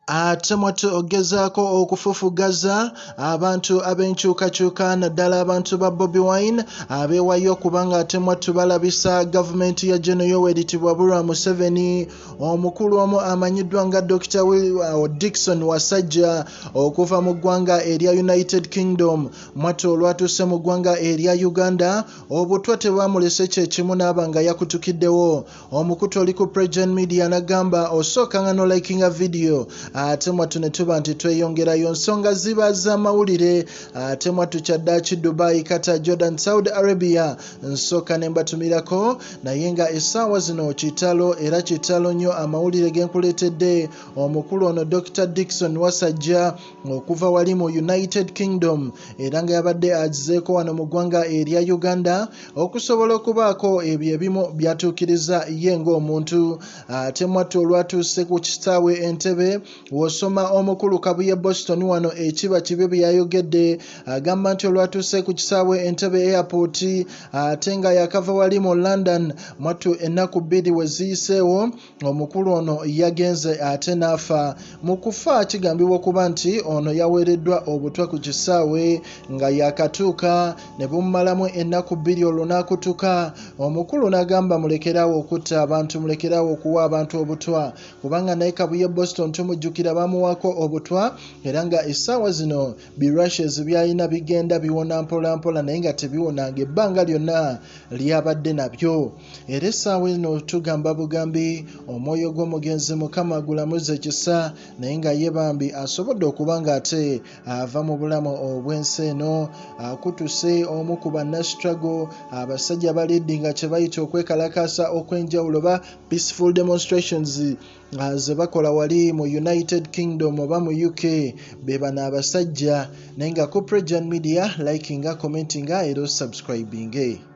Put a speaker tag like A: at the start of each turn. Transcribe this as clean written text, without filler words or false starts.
A: Ate mwattu ogezaako okufufuggaza abantu ab'enkyukakyuka naddala abantu ba Bobi Wine abeewayo okuba nga ate mwattu balabisa gavumenti ya Gen Yoweri Tibwabulwa Museveni. Omukulu omu amanyiddwa nga Dokita Dickson Wasajja okuva mu ggwanga erya United Kingdom mwattu olwatuuse mu ggwanga erya Uganda obutwa tebwamulese kye kimu n'aba nga yakutukiddewo. Omukutu oli ku Pregen Media nagamba osookanga no likinga video ate mwattu ne tuba nti tweyongerayo nsonga ziba z'amawulire ate mwattu kyaddaaki Dubai, Qatar, Jordan, Saudi Arabia nsooka ne mbatumirako naye nga essaawa zino kitalo era kitalo nnyo amawulire ge nkuleetedde. Omukulu ono Dokita Dickson Wasajja okuva wali mu United Kingdom era nga yabadde azizeeko wano mu ggwanga erya Uganda okusobola okubaako ebyo ebimu by'atuukiriza ye ng'omuntu. Ate mwattu olwatuuse ku kisaawe Entebbe w'osoma omukulu Kabuye Boston wano ekiba kibi bye yayogedde agamba nti olwatuuse ku kisaawe Entebbe Airport ate nga yakava wali mu London mwattu ennaku bbiri we ziyiseewo Omukulu ono yagenze ate n'afa. Mu kufa kigambibwa okuba nti ono yaweereddwa obutwa ku kisaawe nga yaakatuuka ne bumumalamu ennaku bbiri olwo n'akutuka. Omukulu n'agamba mulekeraawo okutta abantu, mulekeraawo okuwa abantu obutwa kubanga naye Kabuye Boston tumujjukira baamuwaako obutwa era nga essaawa zino bi rashes by'alina bigenda biwona mpolampola naye nga tebiwonanga ebbanga lyonna ly'abadde nabyo. Era essaawa eno tugamba bugambi omwoyo gw'omugenzi Mukama agulamuze kisa naye nga ye bambi asobodde okuba nga ate ava mu bulamu obw'ensi eno akutuse omu ku bannastruggle abasajja baleadinga kye bayita okwekalakaasa okw'enjawulo oba peaceful demonstrations ze bakola wali mu United Kingdom oba mu UK be bano abasajja naye nga ku Prejan Media likinga, commentinga era osubscribinge.